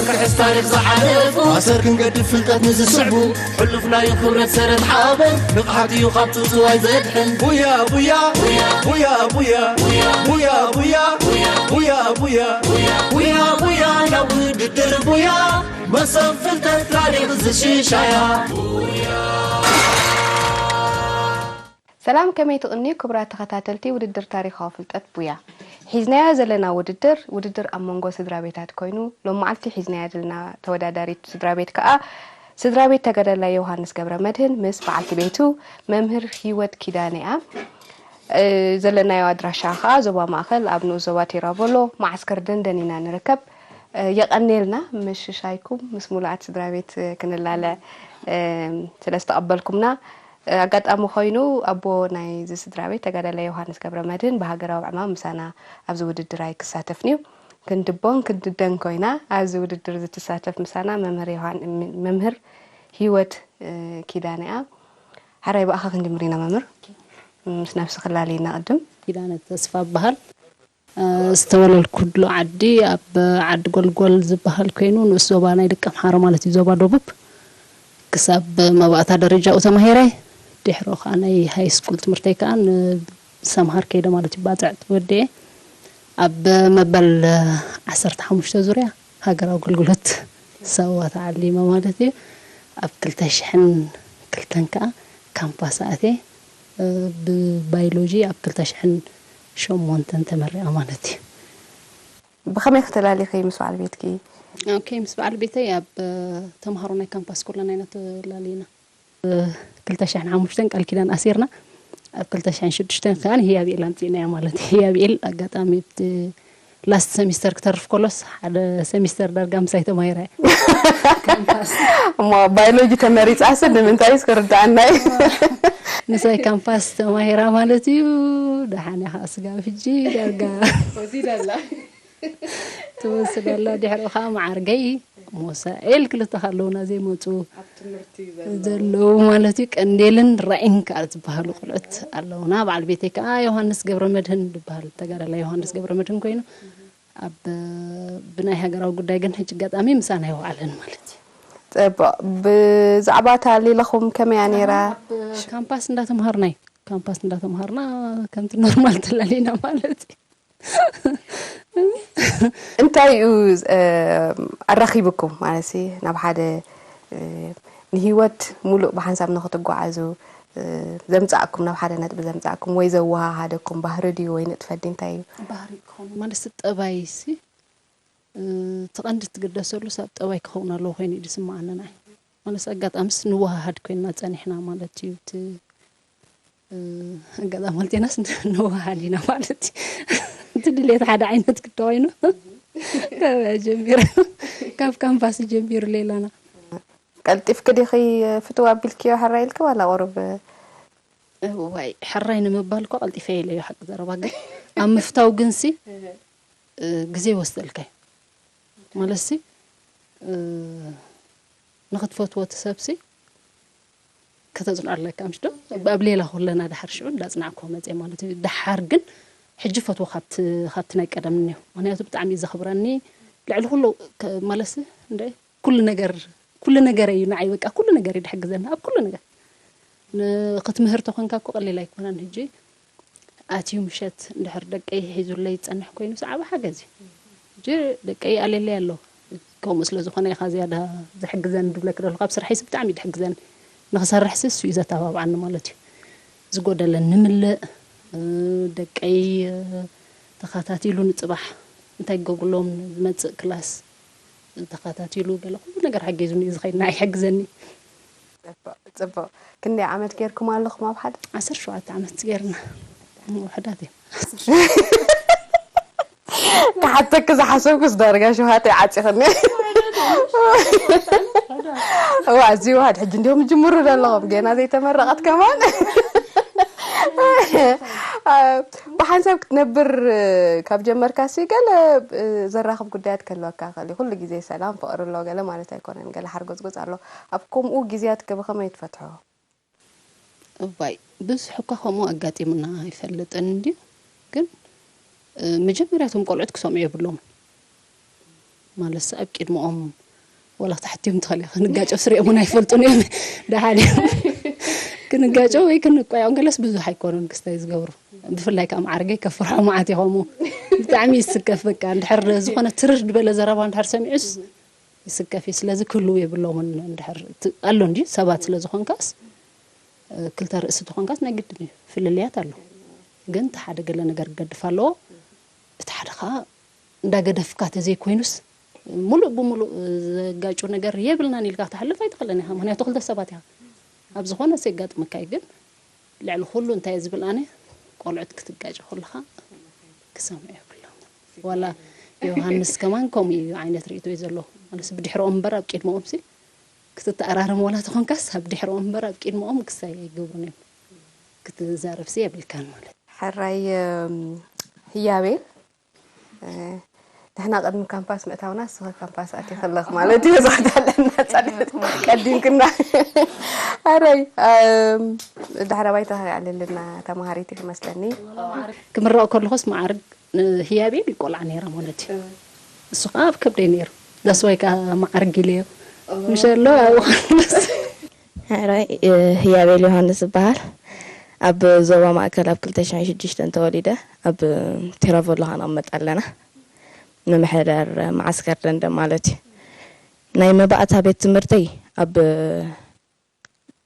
ክሕስ ታሪኽ ዝሓለፉ ኣሰር ክንገድፍ ፍልጠት ንዝስዕቡ ሕሉፍናዩ ክብረት ሰረት ሓበን ንቕሓት እዩ ካብ ጽውጽዋይ ዘድሕን ቡያ ቡያ ቡያ ቡያ ቡያ ቡያ ቡያ ቡያ ቡያ ቡያ ቡያ ናብ ውድድር ቡያ መሰብ ፍልጠት ታሪኽ ዝሽሻያ ሰላም ከመይ ትቕንዩ ክቡራት ተኸታተልቲ ውድድር ታሪኻዊ ፍልጠት ቡያ። ሒዝናዮ ዘለና ውድድር ውድድር ኣብ መንጎ ስድራ ቤታት ኮይኑ ሎም መዓልቲ ሒዝናያ ዘለና ተወዳዳሪት ስድራ ቤት ከኣ ስድራ ቤት ተጋዳላይ ዮሃንስ ገብረ መድህን ምስ በዓልቲ ቤቱ መምህር ሂወት ኪዳነ እያ። ዘለናዮ ኣድራሻ ከኣ ዞባ ማእኸል ኣብ ንኡስ ዞባ ቴራቮሎ መዓስከር ደንደን ኢና ንርከብ። የቐንየልና ምሽሻይኩም ምስ ሙሉኣት ስድራ ቤት ክንላለ ስለ ዝተቐበልኩምና። ኣጋጣሚ ኮይኑ ኣቦ ናይዚ ስድራ ቤት ተጋዳላይ ዮሃንስ ገብረመድህን ብሃገራዊ ዕማም ምሳና ኣብዚ ውድድር ኣይክሳተፍን እዩ። ክንዲ ኣቦን ክንዲ ኣደን ኮይና ኣብዚ ውድድር ዝትሳተፍ ምሳና መምህር ዮሃን መምህር ሂወት ኪዳነ እያ። ሓራይ ብኣኻ ክንጅምር ኢና መምህር። ምስ ነብስኺ ላለይና ቅድም። ኪዳነ ተስፋ እበሃል። ዝተወለድኩሉ ዓዲ ኣብ ዓዲ ጎልጎል ዝበሃል ኮይኑ ንኡስ ዞባ ናይ ደቀምሓረ ማለት እዩ ዞባ ደቡብ ክሳብ መባእታ ደረጃኡ ተማሂረ ድሕሮ ከዓ ናይ ሃይ ስኩል ትምህርተይ ከዓ ንሰምሃር ከይደ ማለት እዩ ባፅዕ ወዲኤ ኣብ መበል ዓሰርተ ሓሙሽተ ዙርያ ሃገራዊ ኣገልግሎት ሳዋ ተዓሊመ ማለት እዩ ኣብ ክልተ ሽሕን ክልተን ከዓ ካምፓስ ኣትየ ብባዮሎጂ ኣብ ክልተ ሽሕን ሸሞንተን ተመሪቐ ማለት እዩ። ብኸመይ ክተላሊኺ ምስ በዓል ቤትኪ? ኦኬ፣ ምስ በዓል ቤተይ ኣብ ተምሃሮ ናይ ካምፓስ ኩልና ኢና ተላሊና። ክልተ ሽሕን ሓሙሽተን ቃል ኪዳን ኣሲርና ኣብ ክልተ ሽሕን ሽዱሽተን ከኣ ህያብኤል ኣምፂእናያ ማለት እዩ። ህያብኤል ኣጋጣሚ ኣብቲ ላስት ሰሚስተር ክተርፍ ከሎስ ሓደ ሰሚስተር ዳርጋ ምሳይ ተማሂራ እያ። እሞ ባዮሎጂ ተመሪፃ ስ ንምንታይስ ክርዳኣና እዩ። ምሳይ ካምፓስ ተማሂራ ማለት እዩ። ደሓን እያ ከዓ ስጋብ ሕጂ ዳርጋ ትወስድ ኣላ። ድሕሪኡ ከዓ መዓርገይ ሞሳኤል ክልተ ኣለውና ዘይመፁ ዘለዉ ማለት እዩ። ቀንዴልን ራኢን ከዓ ዝበሃሉ ቆልዑት ኣለውና። በዓል ቤተይ ከዓ ዮሃንስ ገብረመድህን ዝበሃል ተጋዳላይ ዮሃንስ ገብረመድህን ኮይኑ ኣብ ብናይ ሃገራዊ ጉዳይ ግን ሕጂ ኣጋጣሚ ምሳና ኣይወዓለን ማለት እዩ። ፅቡቕ ብዛዕባ እታ ሌላኹም ከመይ እያ ነይራ? ኣብ ካምፓስ እንዳተምሃርና እዩ። ካምፓስ እንዳተምሃርና ከምቲ ኖርማል ተላሊና ማለት እዩ። እንታይ እዩ ኣራኺብኩም ማለት ናብ ሓደ ንሂወት ሙሉእ ብሓንሳብ ንኽትጓዓዙ ዘምፃእኩም ናብ ሓደ ነጥቢ ዘምፃእኩም ወይ ዘወሃሃደኩም ባህሪ ድዩ ወይ ንጥፈት ድዩ እንታይ እዩ? ባህሪ ክኾን ማለት ጠባይ ሲ እቲ ቀንዲ ትግደሰሉ ሰብ ጠባይ ክኸውን ኣለዎ ኮይኑ እዩ ዝስምዓኒ ንዓይ። ማለት ኣጋጣምስ ንወሃሃድ ኮይንና ጸኒሕና ማለት እዩ። እቲ ኣጋጣሚ ክልቴናስ ንወሃሃድ ኢና ማለት እዩ። እቲ ድሌት ሓደ ዓይነት ግዲ ኮይኑ ካበያ ጀሚሩ ካብ ካምፓስ ጀሚሩ ሌላና። ቀልጢፍኪ ዲኺ ፍትው ኣቢልክዮ ሕራይ ኢልኪ ዋላ ቁሩብ? እዋይ ሕራይ ንምባል እኳ ቀልጢፈ ኢለዮ ሓቂ ዘረባ ግን ኣብ ምፍታው ግንሲ ግዜ ይወስደልካ እዩ። ማለትሲ ንኽትፈትዎ እቲ ሰብሲ ከተፅንዖ ኣለካ ምሽ ዶ ኣብ ሌላ ኩለና ድሓር ሽዑ እንዳፅናዕክዎ መፅየ ማለት እዩ። ድሓር ግን ሕጂ ፈትዎ ካብቲ ካብቲ ናይ ቀደም እኒኦ ምክንያቱ ብጣዕሚ እዩ ዘኽብረኒ ልዕሊ ኩሉ ማለትሲ እንደ ኩሉ ነገር ኩሉ ነገር እዩ ንዓይ በቃ ኩሉ ነገር እዩ ድሕግዘኒ ኣብ ኩሉ ነገር ክትምህር ተኾንካ እኮ ቀሊል ኣይኮነን ሕጂ ኣትዩ ምሸት እንድሕር ደቀይ ሒዙለይ ዝጸንሕ ኮይኑ ሰዓበ ሓገዝ እዩ። ሕጂ ደቀይ ኣለለይ ኣሎ ከምኡ ስለ ዝኾነ ኢኻ ዝያዳ ዝሕግዘኒ ድብለኪ ደለኹ ኣብ ስርሐይሲ ብጣዕሚ እዩ ድሕግዘኒ ንኽሰርሕሲ እሱ እዩ ዘተባብዓኒ ማለት እዩ። ዝጎደለኒ ንምልእ ደቀይ ተኻታቲሉ ንፅባሕ እንታይ ክገብሩ ኣለዎም ንዝመፅእ ክላስ ተኻታቲሉ ገለ ኩሉ ነገር ሓጊዙኒ እዩ ዝኸይድ ንዓይ ይሕግዘኒ። ፅቡቕ ፅቡቕ ክንደይ ዓመት ጌርኩም ኣለኹም ኣብ ሓደ? ዓሰርተ ሸውዓተ ዓመት ጌርና ውሕዳት እዮም። ክሓተኪ ዝሓሰብኩስ ዳርጋ ሸውሃተይ ዓፂኽኒ። እዋ እዚ ውሃድ ሕጂ እንዲኹም ጅምሩ ዘለኹም ገና ዘይተመረቐት ከማን። ብሓንሳብ ክትነብር ካብ ጀመርካ ሲ ገለ ዘራኽብ ጉዳያት ከለወካ ክእል ኩሉ ግዜ ሰላም ፍቕሪ ኣሎ ገለ ማለት ኣይኮነን ገለ ሓርጎፅጎፅ ኣሎ ኣብ ከምኡ ግዜያት ከ ብኸመይ ትፈትሖ? እዋይ ብዙሕ እኳ ከምኡ ኣጋጢሙና ኣይፈልጥን እንድዩ ግን መጀመርያ እቶም ቆልዑት ክሰምዑ የብሎምን ማለት ኣብ ቅድመኦም ወላ ክትሓትዮም ትኽእል ኢኻ። ክንጋጨው ስሪኦም እውን ኣይፈልጡን እዮም። ደሓን እዮም። ክንጋጨው ወይ ክንቋየኦም ገለስ ብዙሕ ኣይኮኑን ክስታይ ዝገብሩ። ብፍላይ ከዓ መዓርገይ ከፍርሖ መዓት ይኸሙ። ብጣዕሚ ይስከፍ። በቃ እንድሕር ዝኾነ ትርር ዝበለ ዘረባ እንድሕር ሰሚዑስ ይስከፍ እዩ። ስለዚ ክህልው የብሎምን። እንድሕር እቲ ኣሎ እንዲ ሰባት ስለ ዝኾንካስ፣ እ፣ ክልተ ርእሲ ተኾንካስ ናይ ግድን እዩ። ፍልልያት ኣሎ። ግን እቲ ሓደ ገለ ነገር ክገድፍ ኣለዎ። እቲ ሓደ ከዓ እንዳገደፍካ ተዘይኮይኑስ፣ ሙሉእ ብሙሉእ ዘጋጩ ነገር የብልናን ኢልካ ክትሓልፍ ኣይትኽእልን ኢኻ። ምኽንያቱ ክልተ ሰባት ኢኻ። ኣብ ዝኾነ የጋጥመካ እዩ። ግን ልዕሊ ኩሉ እንታይ እየ ዝብል ኣነ፣ ቆልዑት ክትጋጨ ከለኻ ክሰምዑ የብሎም። ዋላ ዮሃንስ ከማን ከምኡ እዩ ዓይነት ርእይቶ እዩ ዘለዎ። ኣነስ ብድሕሮኦም እምበር ኣብ ቅድመኦም ሲ ክትተኣራረም ዋላ ተኾንካስ ኣብ ድሕሮኦም እምበር ኣብ ቅድመኦም ክሳይ ኣይገብሩን እዮም። ክትዛረብ ሲ የብልካን ማለት። ሕራይ፣ እም፣ ህያቤ፣ እ፣ ንሕና ቅድሚ ካምፓስ ምእታውና ንስኺ ካምፓስ ኣቲኺ ኣለኺ ማለት እዩ። ዝኸታለና ጻድት ቀዲምክና። ሕራይ፣ እም፣ ድሕረ ባይታ ከይኣልልና ተማሃሪት ኢኺ መስለኒ። ክምረቕ ከለኹስ መዓርግ ንህያቤ ቆልዓ ነይራ ማለት እዩ። እሱ ከዓ ኣብ ከብደይ ነይሩ። ዳስዋይ ከዓ መዓርግ ኢለዮ። ምሸሎ ኣብኡ ሕራይ፣ እ፣ ህያቤል ዮሃንስ ዝበሃል። ኣብ ዞባ ማእከል ኣብ ክልተ ሽሕን ሽዱሽተን ተወሊደ። ኣብ ቴራቮ ኣለኻ ንቕመጥ ኣለና። ምምሕዳር መዓስከር ደንደን ማለት እዩ። ናይ መባእታ ቤት ትምህርተይ ኣብ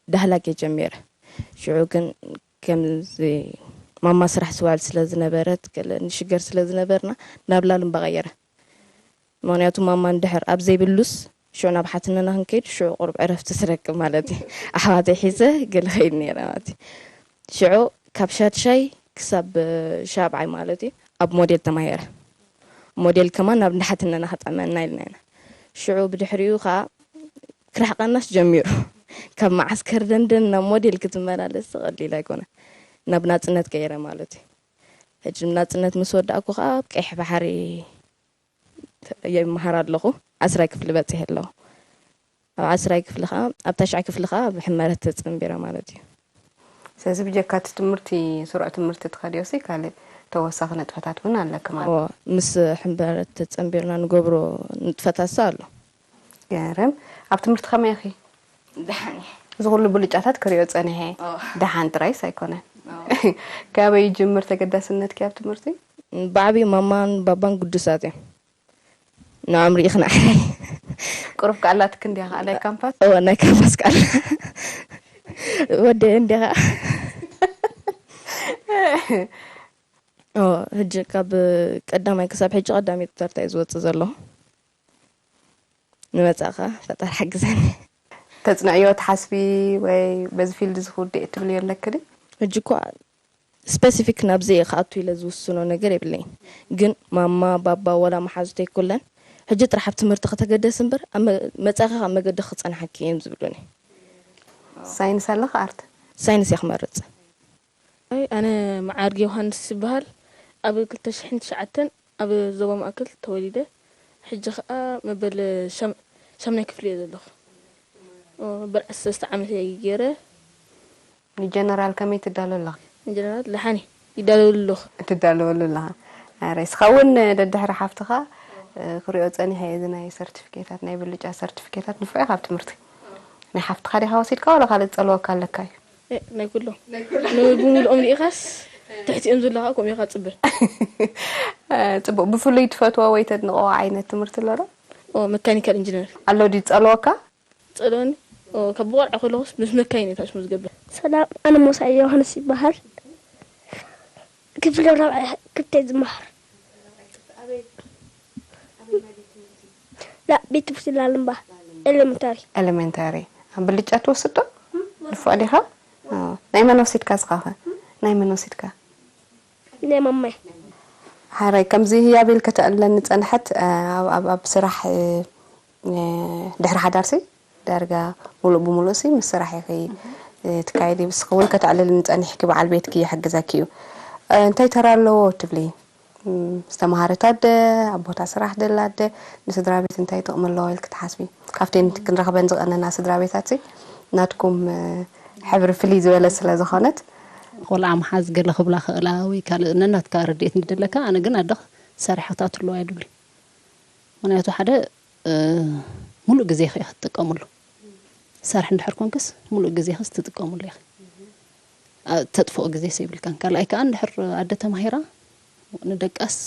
ዳህላክ እየ ጀሚረ። ሽዑ ግን ከምዚ ማማ ስራሕ ትውዕል ስለ ዝነበረት፣ ገለ ንሽገር ስለ ዝነበርና፣ ናብ ላሉምባ ቀየረ። ምኽንያቱ ማማ እንድሕር ኣብ ዘይብሉስ፣ ሽዑ ናብ ሓትነና ክንከይድ፣ ሽዑ ቁሩብ ዕረፍቲ ትረክብ ማለት እዩ። ኣሕዋተይ ሒዘ ገለ ከይድ ነይረ ማለት እዩ። ሽዑ ካብ ሻድሻይ ክሳብ ሻብዓይ ማለት እዩ፣ ኣብ ሞዴል ተማሂረ። ሞዴል ከማን ናብ እንዳ ሓትነና ክጥዕመና ኢልና ኢና። ሽዑ ብድሕሪኡ ኸዓ ክርሕቐናስ ጀሚሩ። ካብ መዓስከር ደንደን ናብ ሞዴል ክትመላለስ ቀሊል ኣይኮነ። ናብ ናጽነት ቀይረ ማለት እዩ። ሕጂ ናጽነት ምስ ወዳእኩ ኸዓ ኣብ ቀይሕ ባሕሪ ይመሃር ኣለኹ። ዓስራይ ክፍሊ በጺሐ ኣለኹ። ኣብ ዓስራይ ክፍሊ ኸዓ፣ ኣብ ታሽዓይ ክፍሊ ኸዓ ብሕመረት ተጸንቢረ ማለት እዩ። ስለዚ ብጀካ እቲ ትምህርቲ፣ ስሩዕ ትምህርቲ ትኸድዮ ሲ ካልእ ተወሳኺ ንጥፈታት እውን ኣለኪ ማለት? እዎ፣ ምስ ሕመረት ተጸንቢርና ንገብሮ ንጥፈታት ሲ ኣሎ። ገርም። ኣብ ትምህርቲ ከመይ ኢኺ? ደሓን እየ። እዚ ኩሉ ብልጫታት ክሪኦ ጸኒሐ። ኦ። ደሓን ጥራይስ ኣይኮነን። ኦ። ካበይ ይጅምር ተገዳስነትኪ ኣብ ትምህርቲ? ብዓብዩ ማማን ባባን ግዱሳት እዮም። ንዖም ርኢኽና። ቁሩብ ከኣላትክ እንዲያ ከኣ ናይ ካምፓስ? እወ፣ ናይ ካምፓስ ከኣላ። ወደ እንዲያ ከኣ። እወ፣ ሕጂ ካብ ቀዳማይ ክሳብ ሕጂ ቀዳመይቲ ተርታ እዩ ዝወጽእ ዘሎ። ንመጻኢ ከኣ ፈጣሪ ሓግዘኒ። ተጽንዕዮ ትሓስቢ ወይ በዚ ፊልድ እዚ ክውድእ እየ ትብልዮ ኣለኪ ድዩ? ሕጂ እኳ ስፔሲፊክ ናብዚ እየ ክኣቱ ኢለ ዝውስኖ ነገር የብለይን። ግን ማማ፣ ባባ፣ ወላ መሓዙተይ ኩለን፣ "ሕጂ ጥራሕ ኣብ ትምህርቲ ከተገደስ እምበር፣ ኣብ መ-፣ መጻኢኺ ኣብ መገዲ ክጸንሓኪ እዮም" ዝብሉኒ። ሳይንስ ኣለኺ ኣርት? ሳይንስ እየ ክመርጽ። ኣይ፣ ኣነ መዓርግ ዮሃንስ ይበሃል። ኣብ ክልተ ሽሕን ትሽዓተን ኣብ ዞባ ማእከል ተወሊደ። ሕጂ ኸኣ መበል ሻም-፣ ሻምናይ ክፍሊ እየ ዘለኹ። ኦ፣ መበል ዓሰርተ ሰለስተ ዓመት እየ ገይረ። ንጀነራል ከመይ ትዳሎ ኣለኻ? ንጀነራል ደሓን እየ፣ ይዳለወሉ ኣለኹ። ትዳለወሉ ኣለኻ። ኣረ፣ እስኻ እውን ደድሕሪ ሓፍትኻ፣ እ፣ ክሪኦ ጸኒሐ እየ፣ እዚ ናይ ሰርቲፊኬታት፣ ናይ ብልጫ ሰርቲፊኬታት ንፉዕ ኢኻ ኣብ ትምህርቲ። ናይ ሓፍትኻ ዲኻ ወሲድካ ዋላ ካልእ ዝጸልወካ ኣለካ እዩ? እ፣ ናይ ኩሎም። ናይ ኩሎም። ን-፣ ብምሉኦም ርኢኻስ፣ ትሕቲኦም ዘለኻ ከምኡ ኢኻ ትጽበ። እ፣ ጽቡቕ። ብፍሉይ ትፈትዎ ወይ ተድንቕዎ ዓይነት ትምህርቲ ኣሎ ዶ? ኦ፣ መካኒካል ኢንጂነር። ኣሎ ድዩ ዝጸልወካ? ጸልወኒ? ኦ፣ ካብ ብቆልዓ ከለኹስ ምስ መካይን እየ ታሽሙ ዝገብር። ሰላም፣ ኣነ ሞሳ ዮሃንስ ይበሃል። ክፍሊ ራብዓይ ክፍተይ ዝመሃር። ላ፣ ቤት ትምህርቲ ላልምባ ኤሌመንታሪ። ኤሌመንታሪ። ብልጫ ትወስድ ዶ? ንፉዕ ዲኻ? ኦ፣ ናይ መን ወሲድካ እስኻ ኸ? ናይ መን ወሲድካ? ናይ ማማይ። ሓራይ፣ ከምዚ ህያብ ኢልካ ተዕልለኒ ጸንሐት፣ እ፣ ኣብ፣ ኣብ፣ ኣብ ስራሕ፣ እ፣ እ፣ ድሕሪ ሓዳርሲ ዳርጋ ሙሉእ ብሙሉእ ሲ ምስ ስራሕ ኢኺ፣ እ፣ ትካየዲ። ንስኺ እውን ከተዕልልኒ ጸኒሕኪ፣ በዓል ቤትኪ ይሕግዘኪ እዩ። እ፣ እንታይ ተራ ኣለዎ ትብሊ? እም፣ ዝተምሃረት ኣደ፣ ኣብ ቦታ ስራሕ ደላ ኣደ፣ ንስድራ ቤት እንታይ ጥቕሚ ኣለዎ ኢልኪ ትሓስቢ? ካብተን ክንረኽበን ዝቐነና ስድራ ቤታት ሲ፣ ናትኩም፣ እ፣ ሕብሪ ፍልይ ዝበለ ስለ ዝኾነት። ቆልዓ ምሓዝ ገለ ክብላ ክእላ ወይ ካልእ ነናትካ ረድኤት እንድለካ፣ ኣነ ግን ኣደ ሰሪሓ ክተእትዎ እየ ድብል። ምኽንያቱ ሓደ፣ እ፣ ሙሉእ ግዜኺ ኢኺ ትጥቀምሉ። ትሰርሒ እንድሕር ኮንክስ፣ ሙሉእ ግዜኺ ትጥቀምሉ ኢኺ። እ፣ ተጥፍኦ ግዜስ የብልካን። ካልኣይ ከኣ እንድሕር ኣደ ተማሂራ፣ ንደቃስ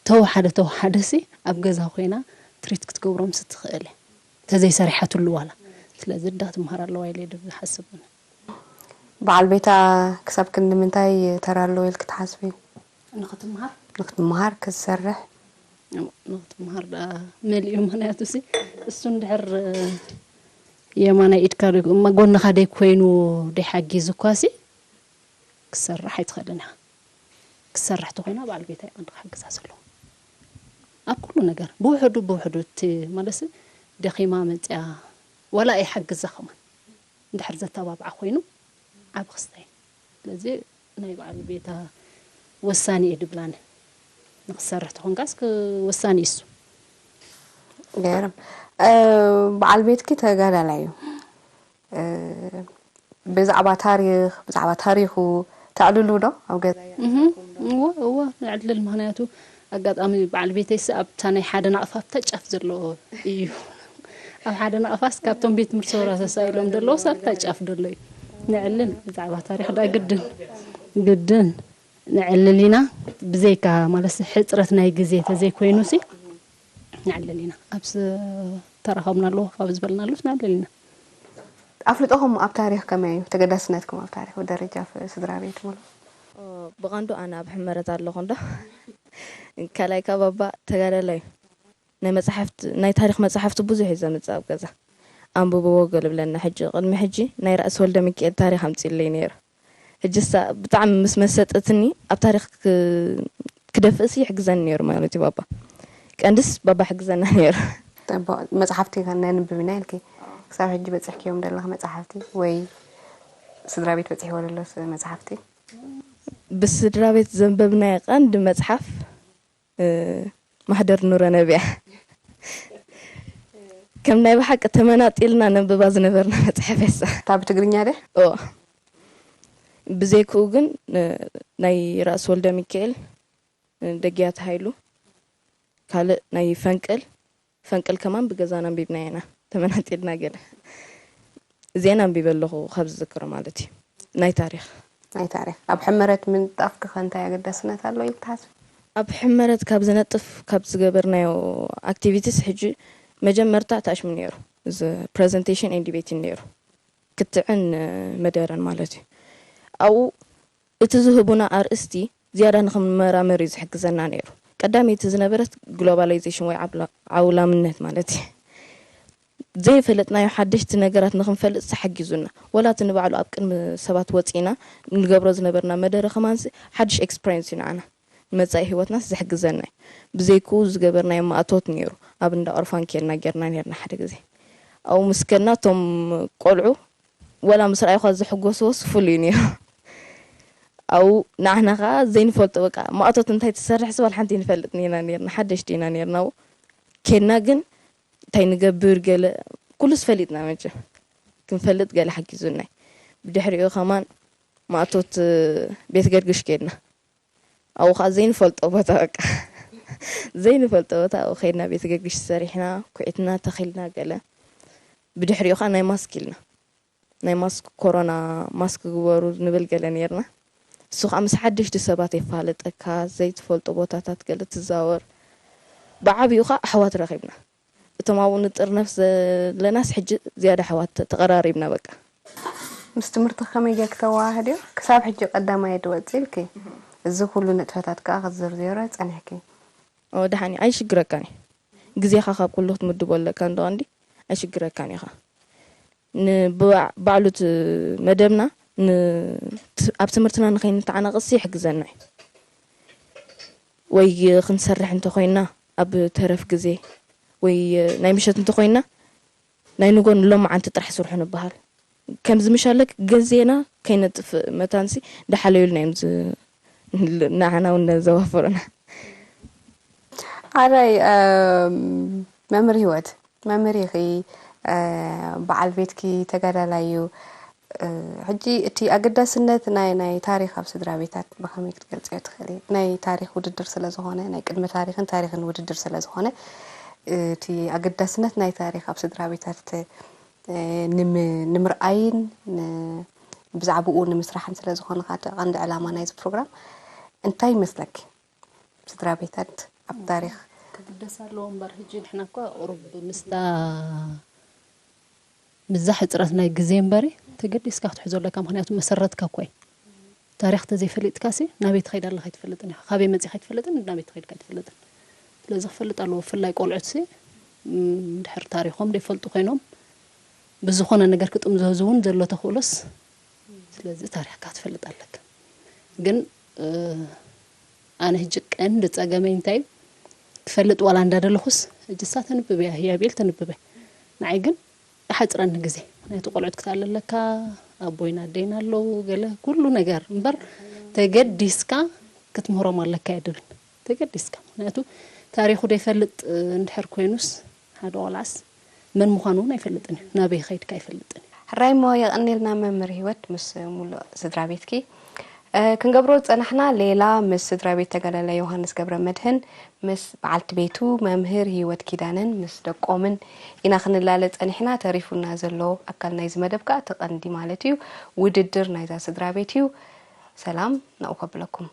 ተወሓደ ተወሓደሲ ኣብ ገዛ ኮይና ትሪት ክትገብሮምስ ትኽእል እያ። ተዘይሰሪሓትሉ ዋላ። ስለዚ ኣዳ ክትምሃር ኣለዋ ኢለ እየ ዝሓስብ። በዓል ቤታ ክሳብ ክንዲ ምንታይ ተራ ኣለዎ ኢልኪ ትሓስቢ? ንኽትምሃር? ንክትምሃር፣ ክትሰርሕ? ንክትምሃር ደኣ መሊኡ፣ ምኽንያቱ ሲ እሱ እንድሕር የማናይ ኢድካ ደይ-፣ እማ ጎንኻ ደይ ኮይኑ ደይ ሓጊዙ እኳ ሲ ክትሰርሕ ኣይትኽእልን ኢኻ። ክትሰርሕ ተኾይና በዓል ቤታ እዩ ቀንዲ ክሕግዛ ዘለዎ። ኣብ ኩሉ ነገር ብውሕዱ ብውሕዱ እቲ ማለትሲ ደኺማ መጽያ ዋላ ኣይሓግዛ ከማን እንድሕር ዘተባብዓ ኮይኑ ዓቢ ክስታይ። ስለዚ ናይ በዓል ቤታ ወሳኒ እዩ ድብላነ። ንክትሰርሕ ተኾንካስ ክ-፣ ወሳኒ እዩ እሱ። ገርም። እ፣ በዓል ቤትኪ ተጋዳላይ እዩ። እ፣ ብዛዕባ ታሪኽ፣ ብዛዕባ ታሪኹ ተዕልሉ ዶ ኣብ ገዛ? እህ፣ እወ፣ እወ፣ ነዕልል። ምኽንያቱ ኣጋጣሚ በዓል ቤተይሲ ኣብታ ናይ ሓደ ናቕፋ ኣብታ ጫፍ ዘሎ እዩ። ኣብ ሓደ ናቕፋስ ካብቶም ቤት ትምህርቲ ሰውራ ተሳኢሎም ዘለውስ ኣብታ ጫፍ ዘሎ እዩ። ነዕልል። ብዛዕባ ታሪኽ ደኣ ግድን፣ ግድን ነዕልል ኢና። ብዘይካ ማለትሲ ሕጽረት ናይ ግዜ ተዘይኮይኑሲ ነዕልል ኢና። ኣብ ዝተረኸብናሉ፣ ካብ ዝበልናሉስ ነዕልል ኢና። ኣፍልጦኹም ኣብ ታሪኽ ከመይ እዩ? ተገዳስነትኩም ኣብ ታሪኽ ብደረጃ ፍ-፣ ስድራ ቤት ሙሉ? ኦ፣ ብቐንዱ ኣነ ኣብ ሕመረት ኣለኹ እንዶ። ካልኣይ ካብ ኣባ ተጋዳላይ እዩ። ናይ መጻሕፍቲ፣ ናይ ታሪኽ መጻሕፍቲ ብዙሕ እዩ ዘምጽእ ኣብ ገዛ። ኣንብብዎ ገለ ብለና። ሕጂ፣ ቅድሚ ሕጂ ናይ ራእሲ ወልደ ሚካኤል ታሪኽ ኣምጺኡለይ ነይሩ። ሕጂ እሳ ብጣዕሚ ምስ መሰጠትኒ ኣብ ታሪኽ ክ-፣ ክደፍእሲ ይሕግዘኒ ነይሩ ማለት እዩ ባባ። ቀንድስ ባባ ሕግዘና ነይሩ። ጽቡቕ። መጽሓፍቲ ከ ነንብብ ኢና ኢልኪ። ክሳብ ሕጂ በጺሕክዮም ዘለኺ መጽሓፍቲ ወይ ስድራ ቤት በጺሕዎ ደሎስ መጽሓፍቲ? ብስድራ ቤት ዘንበብናዮ ቀንዲ መጽሓፍ፣ እ፣ ማህደር ኑረ ነቢያ። ከም ናይ ብሓቂ ተመናጢልና ነንብባ ዝነበርና መጽሓፍ እያ እሳ። እታ ብትግርኛ ደ? ኦ። ብዘይክኡ ግን፣ እ፣ ናይ ራእሲ ወልደ ሚካኤል፣ እ፣ ደግያት ሃይሉ፣ ካልእ ናይ ፈንቅል፣ ፈንቅል ከማን ብገዛና ኣንቢብናዮ ኢና። ተመናጢልና ገለ። እዚአን ኣንቢበ ኣለኹ ካብ ዝዝክሮ ማለት እዩ። ናይ ታሪኽ። ናይ ታሪኽ። ኣብ ሕመረት ምንጣፍኪ ከ እንታይ ኣገዳስነት ኣለዎ ኢልኪ ትሓስቢ? ኣብ ሕመረት ካብ ዝነጥፍ፣ ካብ ዝገበርናዮ ኣክቲቪቲስ ሕጂ መጀመርታ ታሽሙ ነይሩ። እዚ ፕረዘንቴሽን ኤንድ ዲቤቲንግ ነይሩ። ክትዕን፣ እ፣ መደረን ማለት እዩ። ኣብኡ እቲ ዝህቡና ኣርእስቲ ዝያዳ ንኽንመራመር እዩ ዝሕግዘና ነይሩ። ቀዳመይቲ ዝነበረት ግሎባላይዜሽን ወይ ዓብላ-፣ ዓውላምነት ማለት እዩ። ዘይፈለጥናዮ ሓደሽቲ ነገራት ንኽንፈልጥ ሓጊዙና። ወላ እቲ ንባዕሉ ኣብ ቅድሚ ሰባት ወፂእና ንገብሮ ዝነበርና መደረ ከማንሲ ሓድሽ ኤክስፐሪንስ እዩ ንዓና። ንመጻኢ ህይወትናስ ዝሕግዘና እዩ። ብዘይክኡ ዝገበርናዮ ማእቶት ነይሩ። ኣብ እንዳ ኦርፋን ኬድና ጌርና ነይርና ሓደ ግዜ። ኣብኡ ምስ ከድና እቶም ቆልዑ ወላ ምስ ረኣዩኻ ዝሕጎስዎስ ፍሉይ ነይሩ። ኣብኡ ንዓና ኸዓ ዘይንፈልጦ በቃ ማእቶት እንታይ ትሰርሕ ስባል ሓንቲ ይንፈልጥ ኢና ነይርና። ሓደሽቲ ኢና ነይርና። ኣብኡ ኬድና ግን እንታይ ንገብር ገለ ኩሉስ ፈሊጥና መቸም። ክንፈልጥ ገለ ሓጊዙና እዩ። ብድሕሪኡ ከማን ማእቶት ቤት ገርግሽ ኬድና። ኣብኡ ኸዓ ዘይንፈልጦ ቦታ በቃ። ዘይንፈልጦ ቦታ ኣብኡ ኸይድና ቤት ገርግሽ ሰሪሕና፣ ኩዒትና፣ ተኺልና ገለ። ብድሕሪኡ ኸዓ ናይ ማስክ ኢልና። ናይ ማስክ ኮሮና ማስክ ግበሩ ንብል ገለ ነይርና። እሱ ኸዓ ምስ ሓደሽቲ ሰባት የፋልጠካ፣ ዘይትፈልጦ ቦታታት ገለ ትዛወር። ብዓብዩ ኸዓ ኣሕዋት ረኺብና። እቶም ኣብኡ ንጥርነፍ ዘለናስ ሕጂ ዝያዳ ኣሕዋት ተቐራሪብና በቃ። ምስ ትምህርቲ ከመይ ጌርኪ ተወሃህድዮ? ክሳብ ሕጂ ቀዳማይ ድወጽ ኢልኪ፣ እዚ ኩሉ ንጥፈታት ከኣ ክትዝርዝሮ ጸኒሕኪ። ኦ፣ ደሓን እዩ፣ ኣይሽግረካን እዩ። ግዜኻ ካብ ኩሉ ክትምድቦ ኣለካ እንዶ ቀንዲ፣ ኣይሽግረካን ኢኻ። ንብባዕ-፣ ባዕሉ እቲ መደብና ን-፣ ት-፣ ኣብ ትምህርትና ንኸይንተዓናቐሲ ይሕግዘና እዩ። ወይ ክንሰርሕ እንተኾይንና፣ ኣብ ተረፍ ግዜ ወይ ናይ ምሸት እንተኾይንና፣ ናይ ንጎን ሎማዓንቲ ጥራሕ ስርሑ ንበሃል። ከምዚ ምሻለክ ግዜና ከይነጥፍእ መታንሲ፣ ደሓለዩልና እዮም ዝ-፣ ንዓና እውን ዘዋፍሩና። ኣራይ፣ እም፣ መምህር ህይወት፣ መምህር ኢኺ፣ እ፣ በዓል ቤትኪ ተጋዳላይ እዩ። ሕጂ እቲ ኣገዳስነት ናይ ናይ ታሪኽ ኣብ ስድራ ቤታት ብኸመይ ክትገልጽዮ ትኽእሊ? ናይ ታሪኽ ውድድር ስለ ዝኾነ፣ ናይ ቅድሚ ታሪኽን ታሪኽን ውድድር ስለ ዝኾነ፣ እቲ ኣገዳስነት ናይ ታሪኽ ኣብ ስድራ ቤታት እ፣ ንም- ንምርኣይን ን- ብዛዕባኡ ንምስራሕን ስለ ዝኾነ ከዓ እቲ ቀንዲ ዕላማ ናይዚ ፕሮግራም እንታይ ይመስለኪ? ስድራ ቤታት ኣብ ታሪኽ ክግደስ ኣለዎ እምበር፣ ሕጂ ንሕና እኮ ቁሩብ ምስታ ምዛ ሕፅረት ናይ ግዜ እምበሪ ተገዲስካ ክትሕዞ ኣለካ። ምክንያቱ መሰረትካ እኮ እዩ። ታሪኽ ተዘይፈሊጥካ ሲ ናበይ ትኸይድ ኣለኻ ኣይትፈልጥን ኢኻ። ካበይ መፂኻ ኣይትፈልጥን፣ ናበይ ትኸይድካ ኣይትፈልጥን። ስለዚ ክፈልጥ ኣለዎ። ብፍላይ ቆልዑት ሲ ም፣ እንድሕር ታሪኾም ዘይፈልጡ ኮይኖም ብዝኾነ ነገር ክጥምዘዙ እውን ዘሎ ተኽእሎስ፣ ስለዚ ታሪኽካ ክትፈልጥ ኣለካ። ግን እ፣ ኣነ ሕጂ ቀንዲ ጸገመይ እንታይ እዩ? ክፈልጥ ዋላ እንዳደለኹስ፣ ሕጂ እሳ ተንብብ እያ፣ ህያብ ኢል ተንብብ እያ። ንዓይ ግን ይሓጽረኒ ግዜ። ምኽንያቱ ቆልዑት ክትኣለ ኣለካ፣ ኣቦይን ኣደይን ኣለዉ፣ ገለ ኩሉ ነገር። እምበር ተገዲስካ ክትምህሮም ኣለካ እየ ድብል። ተገዲስካ። ምኽንያቱ ታሪኹ ደይፈልጥ እንድሕር ኮይኑስ፣ ሓደ ቆልዓስ መን ምዃኑ እውን ኣይፈልጥን እዩ። ናበይ ከይድካ ኣይፈልጥን እዩ። ሕራይ እሞ የቐኔልና መምህር ህይወት ምስ ሙሉእ ስድራ ቤትኪ። እ፣ ክንገብሮ ዝጸናሕና ሌላ ምስ ስድራ ቤት ተጋዳላይ ዮሃንስ ገብረ መድህን፣ ምስ በዓልቲ ቤቱ መምህር ህይወት ኪዳነን፣ ምስ ደቆምን ኢና ክንላለ ጸኒሕና። ተሪፉና ዘሎ ኣካል ናይዚ መደብ ከኣ እቲ ቀንዲ ማለት እዩ፣ ውድድር ናይዛ ስድራ ቤት እዩ። ሰላም ናብኡ ከብለኩም።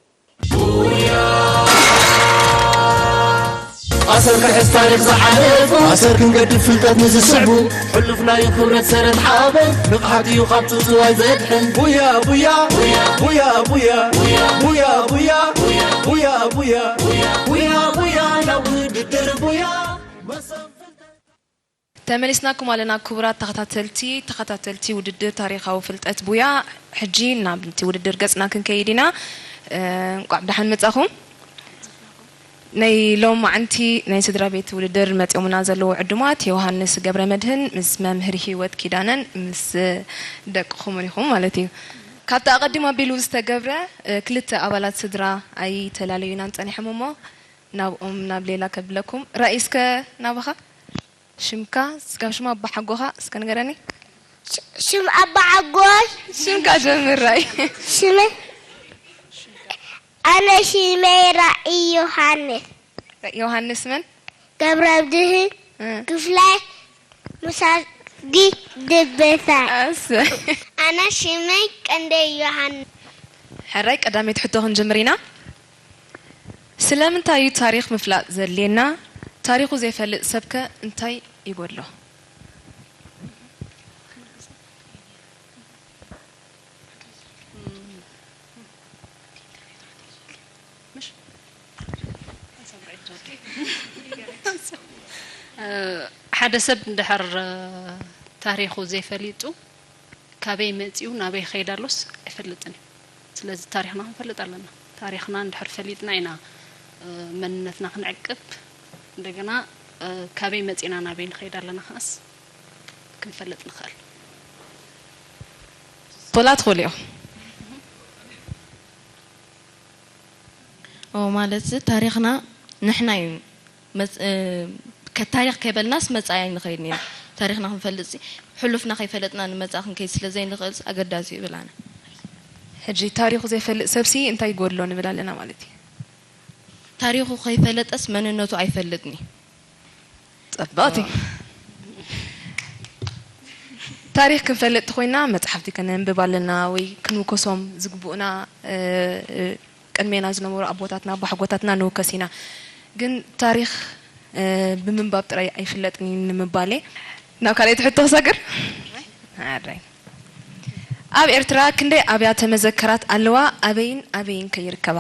ኣሰር ክሕዝ ታሪኽ ዝሓለፉ ኣሰር ክንገድፍ ፍልጠት ንዝስዕቡ ሕሉፍ ናይ ክብረት ሰረት ሓበን ንቕሓት እዩ ካብ ጽውጽዋይ ዘድሕን ቡያ ቡያ ቡያ ቡያ ቡያ ቡያ ቡያ ቡያ ቡያ ቡያ ቡያ ናብ ውድድር ቡያ መሰብ ፍልጠት ተመሊስናኩም ኣለና ክቡራት ተኸታተልቲ ተኸታተልቲ ውድድር ታሪኻዊ ፍልጠት ቡያ። ሕጂ ናብቲ ውድድር ገጽና ክንከይድ ኢና። እንቋዕ ብደሓን መጻኹም። ናይ ሎማዓንቲ ናይ ስድራ ቤት ውድድር መጺኦምና ዘለዉ ዕዱማት ዮሃንስ ገብረመድህን ምስ መምህር ሂወት ኪዳነን ምስ ደቅኹምን ኢኹም ማለት እዩ። ካብቲ ኣቐዲሙ ኣቢሉ ዝተገብረ ክልተ ኣባላት ስድራ ኣይተላለዩናን ጸኒሖም እሞ ናብኦም ናብ ሌላ ከብለኩም። ራኢ እስከ ናባኻ። ሽምካ ስጋብ ሽም ኣባሓጎኻ እስከ ንገረኒ። ሽም ኣባሓጎይ ሽምካ ጀምር ራይ። ሽመይ ኣነ ሽመይ ራኢ ዮሃንስ ዮሃንስ መን? ገብረብድህን እ። ክፍላይ ሙሳጊ ድበታ ኣሰይ። ኣነ ሽመይ ቀንደ ዮሃንስ ሕራይ ቀዳመይቲ ሕቶ ክንጅምር ኢና። ስለምንታይ እዩ ታሪኽ ምፍላጥ ዘድልየና? ታሪኹ ዘይፈልጥ ሰብከ እንታይ ይጎድሎ? ሓደ ሰብ እንድሕር ታሪኹ ዘይፈሊጡ ካበይ መጺኡ ናበይ ይኸይድ ኣሎስ ኣይፈልጥን እዩ። ስለዚ ታሪኽና ክንፈልጥ ኣለና። ታሪኽና እንድሕር ፈሊጥና ኢና መንነትና ክንዕቅብ እንደገና ካበይ መጺና ናበይ ንኸይድ ኣለና ከኣስ ክንፈልጥ ንኽእል። ቶላ ትኽእሉ ኢኹም። ኦ ማለት ታሪኽና ንሕና እዩ ከታሪኽ ከይበልናስ መጻኢ ኣይንኸይድን ኢና። ታሪኽና ክንፈልጥ ሕሉፍና ከይፈለጥና ንመጻኢ ክንከይድ ስለ ዘይንኽእል ኣገዳሲ እዩ እብል ኣነ። ሕጂ ታሪኹ ዘይፈልጥ ሰብሲ እንታይ ይጎድሎ ንብል ኣለና ማለት እዩ። ታሪኹ ከይፈለጠስ መንነቱ ኣይፈልጥን እዩ። ጸብቕቲ ታሪኽ ክንፈልጥ ተኾይና መጽሓፍቲ ከነንብብ ኣለና ወይ ክንውከሶም ዝግብኡና ቅድሜና ዝነበሩ ኣቦታትና ኣቦሓጎታትና ንውከስ ኢና። ግን ታሪኽ ብምንባብ ጥራይ ኣይፍለጥን እዩ ንምባል እየ። ናብ ካልኣይቲ ሕቶ ክሰግር። ኣራይ ኣብ ኤርትራ ክንደይ ኣብያተ መዘከራት ኣለዋ? ኣበይን ኣበይን ከ ይርከባ?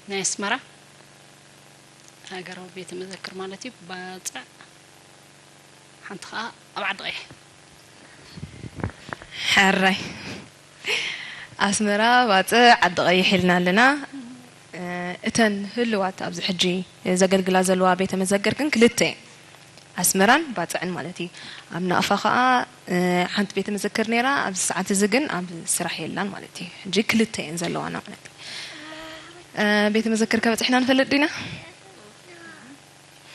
ናይ ኣስመራ ሃገራዊ ቤተ መዘክር ማለት እዩ። ባጽዕ ሓንቲ ኸዓ ኣብ ዓዲ ቀይሕ። ሕራይ ኣስመራ ባጽዕ ዓዲ ቀይሕ ኢልና ኣለና። እተን ህልዋት ኣብዚ ሕጂ ዘገልግላ ዘለዋ ቤተ መዘክር ግን ክልተ እየን። ኣስመራን ባጽዕን ማለት እዩ። ኣብ ናቕፋ ኸኣ፣ እ፣ ሓንቲ ቤተ መዘክር ነይራ፣ ኣብዚ ሰዓት እዚ ግን ኣብ ስራሕ የላን ማለት እዩ። ሕጂ ክልተ እየን ዘለዋና ማለት እዩ። እ፣ ቤተ መዘክር ከበጺሕና ንፈልጥ ዲና?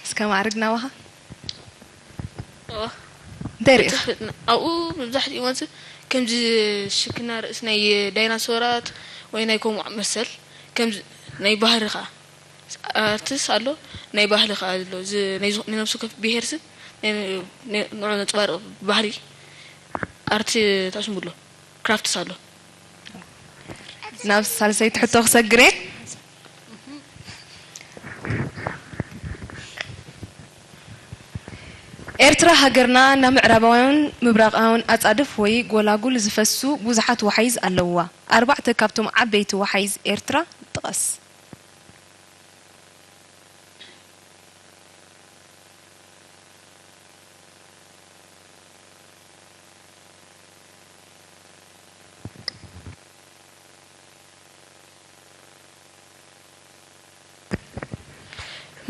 እስከ ማዕርግ ናባኻ። ኦ፣ እንታይ ርኢኻ? ኣብኡ መብዛሕትኡ ማለት ከምዚ ሽክና ርእሲ ናይ ዳይናሶራት ወይ ናይ ከምኡ መሰል ከምዚ ናይ ባህሪ ኸኣ ኣርትስ ኣሎ፣ ናይ ባህሊ ኸኣ ኣሎ። እዚ ናይ ዝኾ-፣ ናይ ነፍሲ ወከፍ ብሄር ስም ናይ፣ ናይ፣ ንዑ ነንጸባርቕ ባህሪ ኣርቲ ታሽሙ ኣሎ፣ ክራፍትስ ኣሎ። ናብ ሳልሰይቲ ሕቶ ክሰግር እየ። ኤርትራ ሃገርና ናብ ምዕራባውያን ምብራቓውያን ኣጻድፍ ወይ ጎላጉል ዝፈሱ ብዙሓት ወሓይዝ ኣለውዋ። ኣርባዕተ ካብቶም ዓበይቲ ወሓይዝ ኤርትራ ጥቐስ።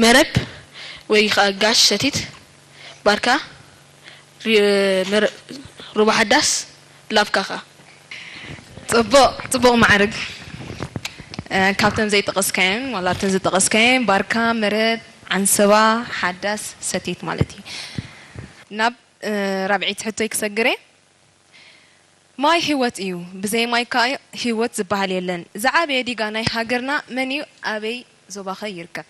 መረብ ወይ ኸኣ ጋሽ ሰቲት፣ ባርካ፣ ሪ-፣ መረ-፣ ሩባ ሓዳስ፣ ላብካ ኸኣ። ጽቡቕ፣ ጽቡቕ ማዕርግ። እ፣ ካብተን ዘይጠቐስካየን፣ ዋላ እተን ዝጠቐስካየን፣ ባርካ፣ መረብ፣ ዓንሰባ፣ ሓዳስ፣ ሰቲት ማለት እዩ። ናብ፣ እ፣ ራብዐይቲ ሕቶይ ክሰግር እየ። ማይ ህይወት እዩ፣ ብዘይ ማይ ከኣ ህይወት ዝበሃል የለን። ዝዓበየ ዲጋ ናይ ሃገርና መን እዩ? ኣበይ ዞባኸ ይርከብ?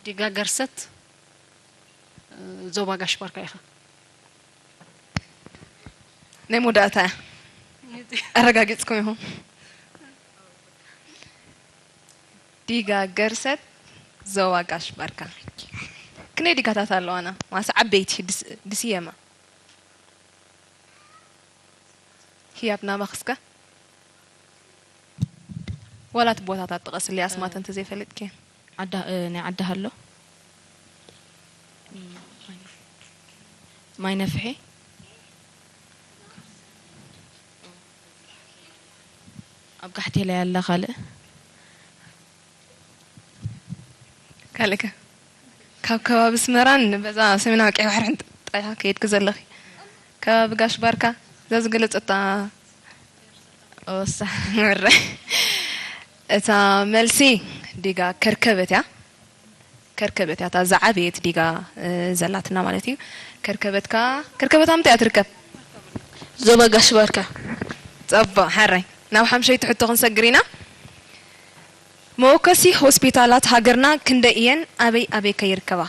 ዲጋ ገርሰት፣ እ፣ ዞባ ጋሽ ባርካ ኢኻ። ናይ መወዳእታ እያ። ኣረጋጊጽኩም ኢኹም። ዲጋ ገርሰት ዞባ ጋሽ ባርካ። ክንደይ ዲጋታት ኣለዋና? ማለትስ ዓበይቲ ድስ-፣ ድስየማ። ህያብ ናባኺ እስከ። ዋላ እቲ ቦታታት ጥቐስለይ፣ ኣስማተን እንተዘይፈለጥኪ። ዓዳ-፣ እ፣ ናይ ዓዲ ሃሎ። ማይ ነፍሒ። ኣብ ጋሕቴላይ ኣላ ካልእ። ካልእ ከ? ካብ ከባቢ ኣስመራን በዛ ሰሜናዊ ቀይሕ ባሕሪ ጥራሕ ከይድኪ ዘለኺ። ከባቢ ጋሽ ባርካ፣ እዛ ዝገለጸታ። ኦሳ፣ ምረ። እታ መልሲ ዲጋ ከርከበት እያ። ከርከበት እያ፣ እታ ዝዓበየት ዲጋ፣ እ፣ ዘላትና ማለት እዩ። ከርከበት ከኣ፣ ከርከበት ኣብ ምንታይ እያ ትርከብ? ዞባ ጋሽ ባርካ። ጸቡቕ፣ ሕራይ። ናብ ሓምሸይቲ ሕቶ ክንሰግር ኢና። መወከሲ ሆስፒታላት ሃገርና ክንደይ እየን? ኣበይ ኣበይ ከ ይርከባ?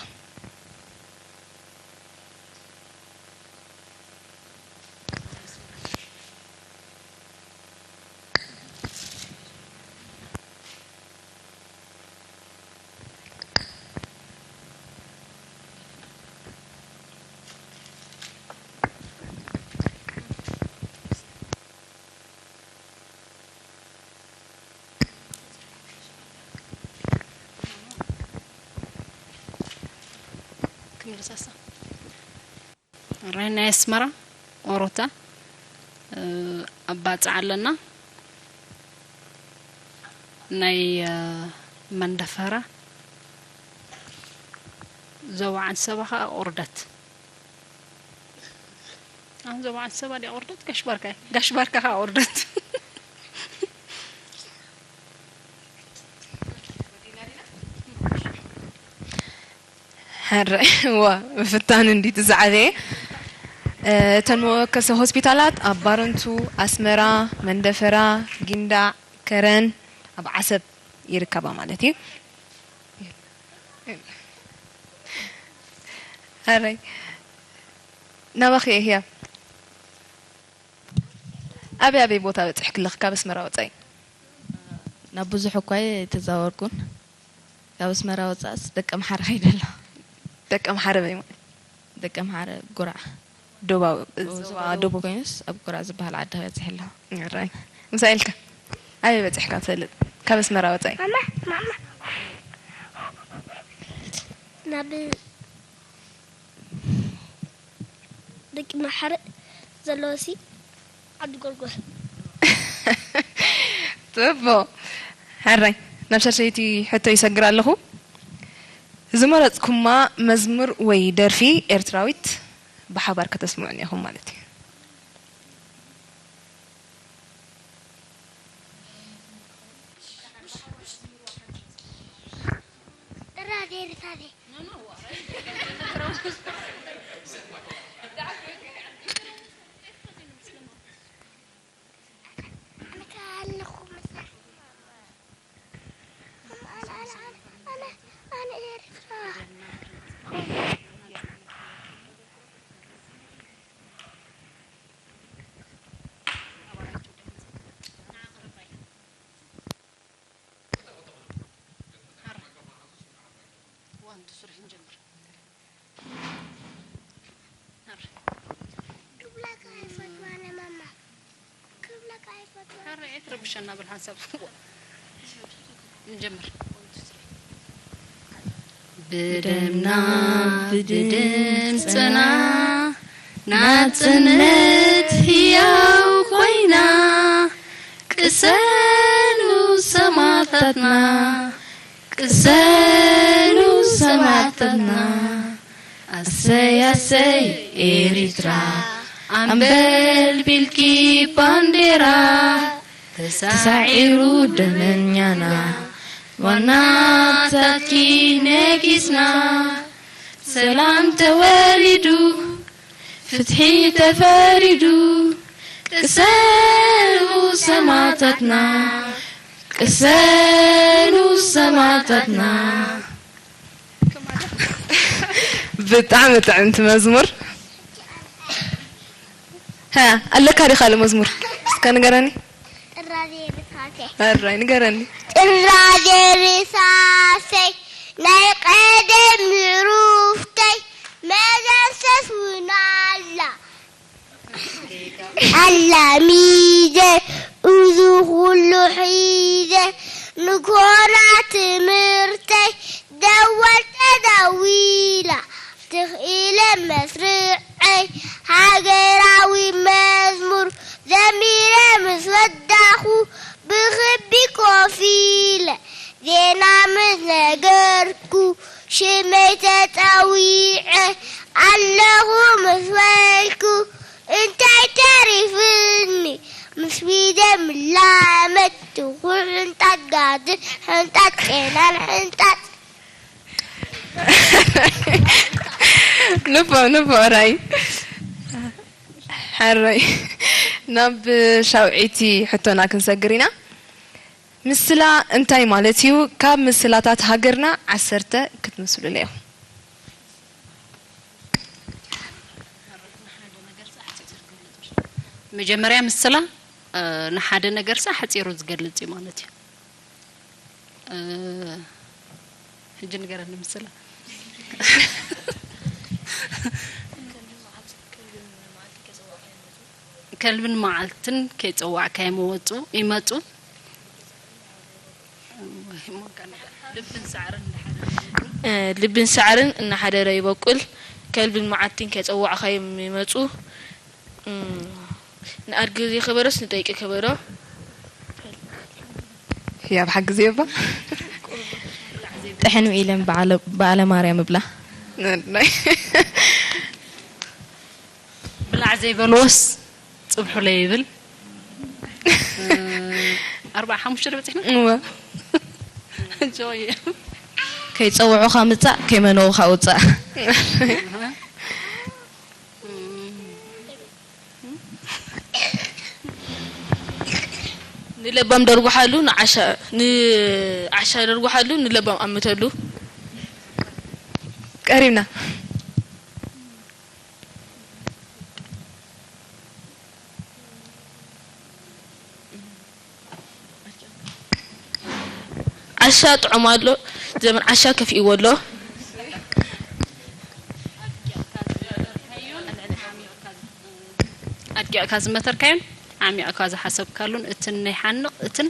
ክምልሳሳ። ራይ ናይ ኣስመራ ኦሮታ፣ እ፣ ኣብ ባጽዕ ኣለና። ናይ፣ እ፣ መንደፈራ ዞባ ዓንሰባ ኸኣ ኦርደት። ኣን ዞባ ዓንሰባ ዲያ ኦርደት? ጋሽ ባርካ፣ ጋሽ ባርካ ኸኣ ኦርደት። ሕረ፣ እዋ፣ ምፍታን እንዲት ዝዓበየ። እ፣ እተን መወከሲ ሆስፒታላት ኣብ ባረንቱ፣ ኣስመራ፣ መንደፈራ፣ ጊንዳዕ፣ ከረን፣ ኣብ ዓሰብ ይርከባ ማለት እዩ። ኣረይ ናባኺ እየ ህያብ። ኣበይ ኣበይ ቦታ በፂሕክለኺ ካብ ኣስመራ ወፃኢ? ናብ ብዙሕ እኳ ኣይተዛወርኩን። ካብ ኣስመራ ወፃእስ ደቀ ምሓረ ከይደ ኣለኹ። ደቀ ምሓረ በይ ማለት? ደቀ ምሓረ ጉራዕ። ዶባዊ ዞባ ዶቡብ ኮይኑስ ኣብ ጉራዕ ዝበሃል ዓዲ በፂሐ ኣለኹ። ራይ ምሳይ ኢልካ ኣበይ በፂሕካ ትፈልጥ ካብ ኣስመራ ወፃኢ? ማማ ማማ ናብ ደቂ ማሕረ ዘለዎሲ ዓዲ ጎርጎር። ጽቡቕ። ሕራይ ናብ ሻሸይቲ ሕቶ ይሰግር ኣለኹ። ዝመረጽኩማ መዝሙር ወይ ደርፊ ኤርትራዊት ብሓባር ከተስምዑኒ ኢኹም ማለት እዩ። ክብለካ ኣይፈትዋን ማማ፣ ክብለካ ኣይፈትዋን። ሕራይ ኣይትረብሸና በል ሓንሳብ። ንጀምር። ብደምና ብድምፅና ናፅነት ህያው ኮይና፣ ቅሰኑ ሰማእታትና፣ ቅሰኑ ሰማእታትና። ኣሰይ ኣሰይ ኤሪትራ ኣምበልቢልኪ ባንዴራ ተሳዒሩ ደመኛና ዋናታትኪ ነጊስና ሰላም ተወሊዱ ፍትሒ ተፈሪዱ ቅሰኑ ሰማእታትና ቅሰኑ ሰማእታትና። ብጣዕሚ ጥዕምቲ መዝሙር። ሃ ኣለካ ዲ ካልእ መዝሙር እስከ ንገረኒ። ጥራዜ ርሳሰይ ኣራይ ንገረኒ። ጥራዜ ርሳሰይ ናይ ቀደም ምዕሩፍተይ መዘሰስ እውን ኣላ ኣላሚደ እዚ ኩሉ ሒዘ ንኮራ ትምህርተይ ደወል ተደዊላ ትኽኢለ መስርዐይ ሃገራዊ መዝሙር ዘሚረ ምስ ወዳኹ ብኽቢ ኮፍ ኢለ ዜና ምስ ነገርኩ ሽመይ ተጸዊዐ ኣለኹ ምስ በልኩ እንታይ ተሪፍኒ ምስ ቢደ ምላመድ ትኹል ሕንጣት ጋድን ሕንጣት ጤናን ሕንጣት ንፎ ንፎ ራይ ሓራይ ናብ ሻውዒቲ ሕቶና ክንሰግር ኢና። ምስላ እንታይ ማለት እዩ? ካብ ምስላታት ሃገርና ዓሰርተ ክትምስሉለይ ኢኹም። መጀመርያ ምስላ ንሓደ ነገርሲ ኣሕፂሩ ዝገልፅ እዩ ማለት እዩ። ሕጂ ንገረኒ ምስላ። ከልብን መዓልትን ከይፀዋዕካዮም ይወፁ ይመፁ። ልብን ሳዕርን እንዳሓደረ ይበቁል። ልብን ሳዕርን እናሓደረ ይበቁል። ከልብን መዓልትን ከይፀዋዕካዮም ይመፁ። ንኣድጊ ዘይከበዶስ ንደቂ ከበዶ። ህያብ ሓግዚ እባ። ጥሕን ውዒለን በዓለ ማርያም እብላ። ናይ ብላዕ ዘይበልዎስ ፅብሑለይ ይብል። ኣርባዓ ሓሙሽተ ዶ በፂሕና? እወ። ጆየ። ከይፀውዑኻ ምፃእ ከይመነዉኻ ውፃእ። ንለባም ደርጉሓሉ ንዓሻ ንዓሻ ደርጉሓሉ ንለባም ኣምተሉ። ቀሪብና። ዓሻ ጥዑም ኣሎ፣ ዘመን ዓሻ ከፊእዎ ኣሎ። ኣድቂቕካ ዝመተርካዮን ዓሚቕካ ዝሓሰብካሉን፣ እትን ናይ ሓንቕ፣ እትን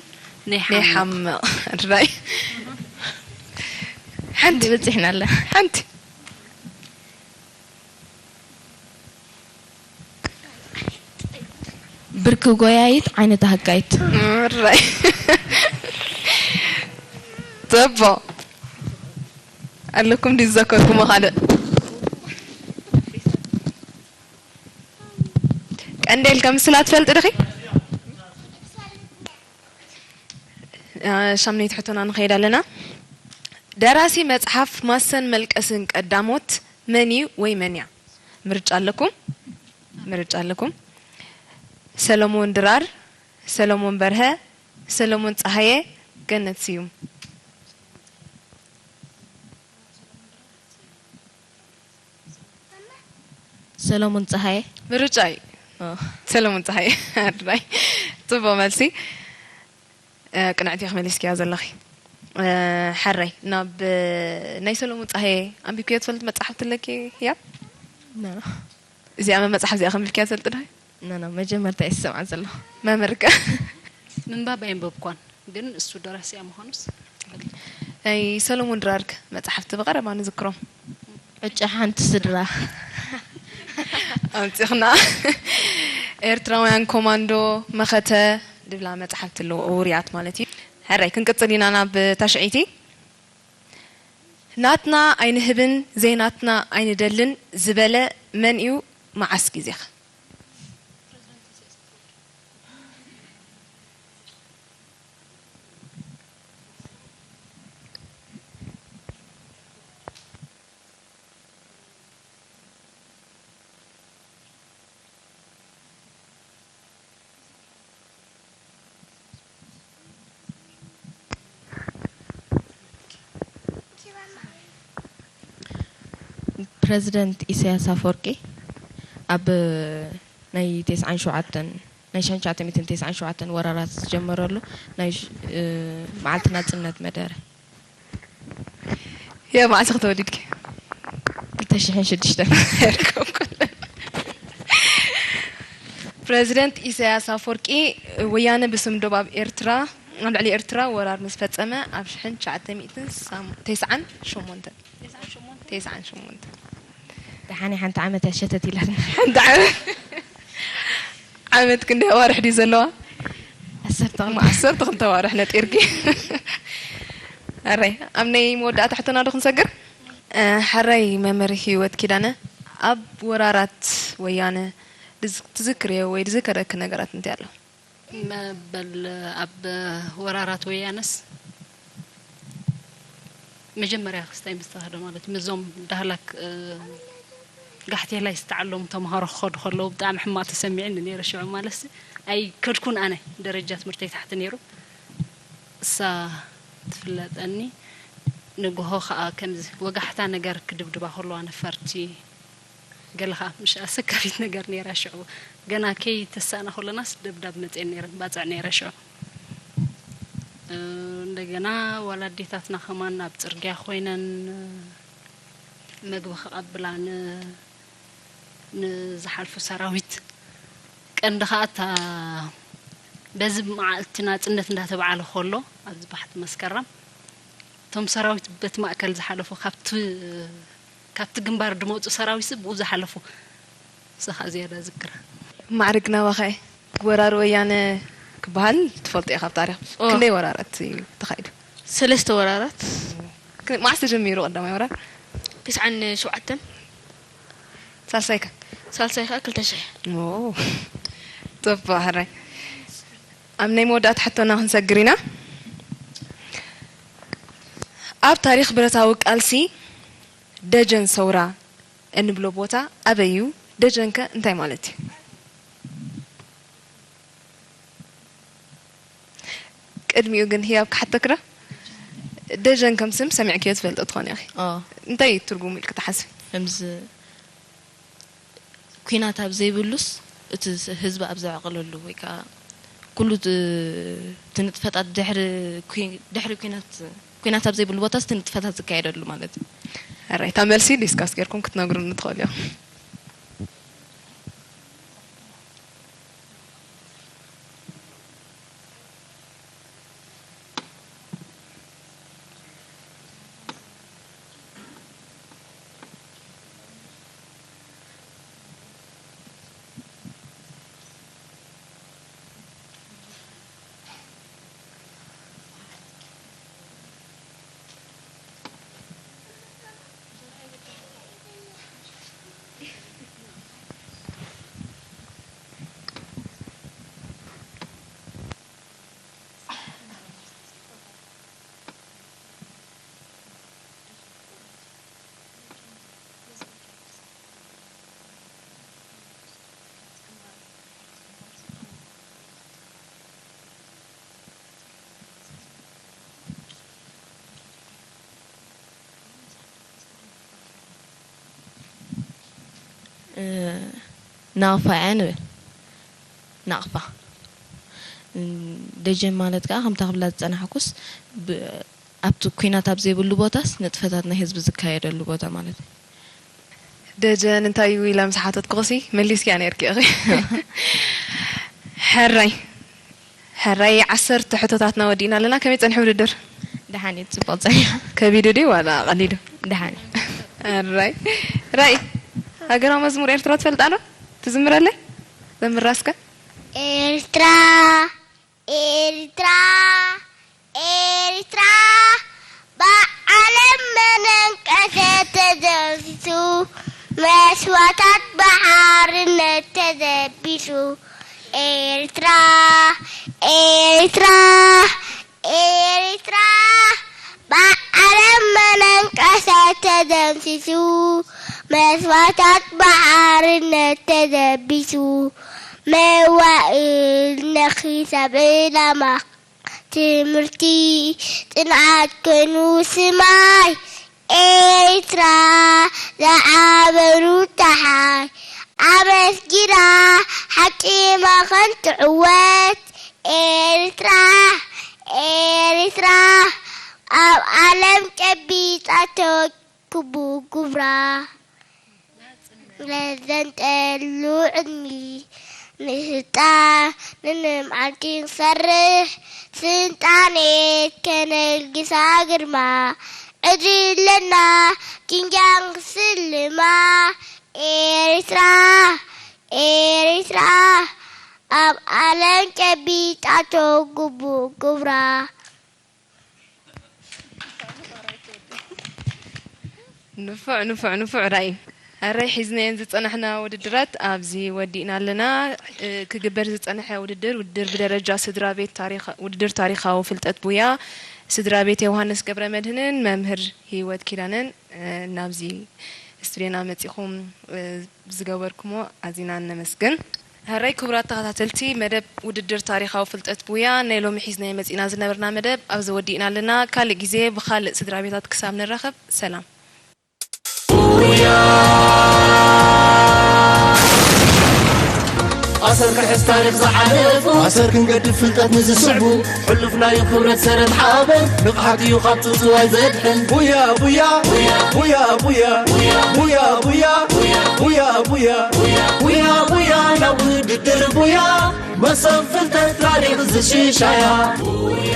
ናይ ናይ ሓምቕ። ሓምቕ። ራይ። ሓንቲ በፂሕና ኣላ። ሓንቲ። ብርኪ ጎያይት፣ ዓይነታ ሃጋይት። ራይ። ዘቦ። ኣለኩም ድዩ ዝዘከርኩሞ ካልእ? ቀንዴል፣ ከምስላ ትፈልጢ ዲኺ? እ፣ ሻምነይቲ ሕቶና ንኸይድ ኣለና። ደራሲ መጽሓፍ ማሰን መልቀስን ቀዳሞት መን እዩ ወይ መን እያ? ምርጫ ኣለኩም? ምርጫ ኣለኩም። ሰሎሞን ድራር፣ ሰሎሞን በርሀ፣ ሰሎሞን ጸሃየ፣ ገነት ስዩም። ሰሎሞን ጸሃየ። ምርጫ እዩ። ኦ። ሰሎሞን ጸሃየ። ኣድራይ። ጽቡቕ መልሲ። እ፣ ቅንዕቲ ኢኺ መሊስክያ ዘለኺ። እ፣ ሕራይ፣ ናብ፣ እ፣ ናይ ሰሎሞን ጸሃየ ኣንቢብክዮ ትፈልጥ መጽሓፍቲ ኣለኪ ህያብ? ኖ፣ ኖ። እዚኣ መ-፣ መጽሓፍ እዚኣ ከንቢብክያ ትፈልጥ ዶ? ኖ፣ ኖ፣ መጀመርታ እየ ዝሰምዓ ዘለኹ። መምህርካ? ምንባብ ኣየንበብኳን፣ ግን እሱ ደራሲኣ ምዃኑስ እፈልጥ። ናይ ሰሎሞን ድራርክ መጽሓፍቲ ብቐረባ ንዝክሮም። ዕጫ ሓንቲ ስድራ። ኣምጺኽና። ኤርትራውያን ኮማንዶ መኸተ ድብላ መጽሓፍቲ ኣለዎ፣ ውሩያት ማለት እዩ። ሕራይ፣ ክንቅጽል ኢና ናብ ታሽዐይቲ። ናትና ኣይንህብን፣ ዘይናትና ኣይንደልን ዝበለ መን እዩ? መዓስ ግዜኸ? ፕረዚደንት ኢሳያስ ኣፈወርቂ ኣብ ናይ ተስዓን ሸውዓተን፣ ናይ ሽሕን ትሽዓተ ሚእትን ተስዓን ሸውዓተን ወራራት ዝጀመረሉ ናይ ሽ-፣ እ፣ መዓልቲ ናጽነት መደረ። ያ መዓስ ኢኺ ተወሊድኪ? ክልተ ሽሕን ሽዱሽተን። ይርከብ ኩለን። ፕረዚደንት ኢሳያስ ኣፈወርቂ፣ ወያነ ብስም ዶብ ኣብ ኤርትራ፣ ኣብ ልዕሊ ኤርትራ ወራር ምስ ፈጸመ ኣብ ሽሕን ትሽዓተ ሚእትን ተስዓን ሸሞንተን። ተስዓን ሸሞንተን። ደሓን ሓንቲ ዓመት እያ ሸተት ኢላትና። ሓንቲ ዓመት? ዓመት ክንደይ ኣዋርሕ ድዩ ዘለዋ? ዓሰርተ ክልተ። ዓሰርተ ክልተ ኣዋርሕ ነጢርኪ። ሕራይ፣ ኣብ ናይ መወዳእታ ሕቶና ዶ ክንሰግር? እ፣ ሕራይ መምህር ህይወት ኪዳነ፣ ኣብ ወራራት ወያነ ድዝ-፣ ትዝክርዮ ወይ ዝዝከረኪ ነገራት እንታይ ኣሎ? መበል ኣብ ወራራት ወያነስ መጀመርያ ክስታይ ምስ ተኻደ ማለት ምስዞም ዳህላክ፣ እ፣ ጋሕቴላይ ዝተዓለሙ ተምሃሮ ክኸዱ ከለዉ ብጣዕሚ ሕማቕ ተሰሚዕኒ ነይረ። ሽዑ ማለትሲ ኣይከድኩን ኣነ፣ ደረጃ ትምህርተይ ታሕቲ ነይሩ። እሳ ትፍለጠኒ። ንግሆ ከኣ ከምዚ ወጋሕታ ነገር ክድብድባ ከለዋ ነፈርቲ ገለ ኸዓ ምሽ ኣሰካፊት ነገር ነይራ። ሽዑ ገና ከይተሳእና ከለናስ ደብዳብ መፅኤን ነይረን፣ ባፅዕ ነይረ ሽዑ። እ፣ እንደገና ዋላ ኣዴታትና ከማን ኣብ ፅርግያ ኮይነን መግቢ ክቐብላ ን-፣ ንዝሓልፉ ሰራዊት፣ ቀንዲ ኸዓ እታ በዚ መዓልቲ ናፅነት እንዳተባዓለ ከሎ ኣብዚ ባሕቲ መስከረም እቶም ሰራዊት በቲ ማእከል ዝሓለፉ፣ ካብቲ፣ ካብቲ ግንባር ዝመጹ ሰራዊት ብኡ ዝሓለፉ፣ ንሳ ኸኣ ዝያዳ ዝክራ። ማዕርግ ናባኸ? ወራር ወያነ ክበሃል ትፈልጦ ኢኻ ኣብ ታሪኽ። ኦ። ክንደይ ወራራት እዩ ተኻይዱ? ሰለስተ ወራራት። ክ-፣ መዓስ ተጀሚሩ ቀዳማይ ወራር? ተስዓን ሸውዓተን። ሳልሳይ ከ? ሳልሳይ ከኣ ክልተ ሽሕ። ኦ። ጽቡቕ፣ ሕራይ። ኣብ ናይ መወዳእታ ሕቶና ክንሰግር ኢና። ኣብ ታሪኽ ብረታዊ ቃልሲ ደጀን ሰውራ እንብሎ ቦታ ኣበይ እዩ? ደጀንከ እንታይ ማለት እዩ? ቅድሚኡ ግን ህያብ ክሓተክራ? ደጀን ከም ስም ሰሚዕክዮ ትፈልጦ ትኾን ኢኺ? ኦ። እንታይ እዩ ትርጉሙ ኢልክ ትሓስቢ? ከምዚ ኲናት ኣብ ዘይብሉስ እቲ ህዝቢ ኣብ ዘዕቕለሉ ወይ ከዓ ኩሉ እቲ ንጥፈታት ድሕሪ ኩ- ድሕሪ ኲናት ኲናት ኣብ ዘይብሉ ቦታስ እቲ ንጥፈታት ዝካየደሉ ማለት እዩ። ሕራይ እታ መልሲ ዲስካስ ጌርኩም ክትነግሩኒ ትኽእሉ ኢኹም። ናቕፋ እያ ንብል። ናቕፋ ደጀን ማለት ከዓ ከምታ ክብላ ዝፀናሕኩስ ኣብቲ ኲናት ኣብ ዘይብሉ ቦታስ ንጥፈታት ናይ ህዝቢ ዝካየደሉ ቦታ ማለት እዩ። ደጀን እንታይ እዩ ኢላ ምስ ሓተትኩኽሲ መሊስክያ ነይርኪ ኢኺ። ሕራይ ሕራይ ዓሰርተ ሕቶታትና ወዲእና ኣለና። ከመይ ፀንሑ ውድድር? ደሓን እዩ፣ ፅቡቕ ፀኒሑ። ከቢዱ ድዩ ዋላ ቀሊሉ? ደሓን እዩ። ሕራይ ራእይ ሃገራዊ መዝሙር ኤርትራ ትፈልጣ ዶ? ትዝምረለይ? ዘምራ እስከ። ኤርትራ ኤርትራ ኤርትራ ብዓለም መነንቀሰ ተደምሲሱ መስዋታት ብሓርነት ተደቢሱ ኤርትራ ኤርትራ ኤርትራ ብዓለም መነንቀሰ ተደምሲሱ መስዋታት ብሓርነት ተደቢሱ መዋእል ነኺ ሰብ ዕላማ ትምህርቲ ጽንዓት ኮይኑ ስማይ ኤርትራ ዝዓበሩ ጸሓይ ኣመስጊና ሓቂ ማኸን ትዕወት ኤርትራ ኤርትራ ኣብ ዓለም ጨቢጣቶ ክቡር ግብራ። ለዘንጠሉ ዕድሚ ንስልጣን ንንምዓልቲ ንሰርሕ ስልጣኔት ከነልግሳ ግርማ ዕድለና ጅንጃን ክስልማ ኤርትራ ኤርትራ ኣብ ዓለም ጨቢጣቶ ግቡእ ግብራ። ንፉዕ ንፉዕ ንፉዕ ራእይ ኣረይ ሒዝናየን ዝጸናሕና ውድድራት ኣብዚ ወዲእና ኣለና። ክግበር ዝጸንሐ ውድድር ውድድር ብደረጃ ስድራ ቤት ታሪኽ ውድድር ታሪኻዊ ፍልጠት ቡያ ስድራ ቤት ዮሃንስ ገብረ መድህንን መምህር ህይወት ኪዳነን ናብዚ ስቱድዮና መጺኹም ዝገበርኩሞ ኣዚና ነመስግን። ሕራይ ክቡራት ተኸታተልቲ መደብ ውድድር ታሪኻዊ ፍልጠት ቡያ ናይ ሎሚ ሒዝናዮ መጺእና ዝነበርና መደብ ኣብዚ ወዲእና ኣለና። ካልእ ግዜ ብኻልእ ስድራ ቤታት ክሳብ ንራኸብ ሰላም። ኣሰር ክሕዝ ታሪኽ ዝሓለፉ ኣሰር ክንገድፍ ፍልጠት ንዝስዕቡ ሕሉፍ ናይ ክብረት ሰረት ሓበን ንቕሓት እዩ ካብ ጽውጽዋይ ዘድሕን ቡያ ቡያ ቡያ ቡያ ቡያ ቡያ ቡያ ቡያ ቡያ ቡያ ቡያ ናብ ውድድር ቡያ መሰብ ፍልጠት ታሪኽ ዝሽሻያ ቡያ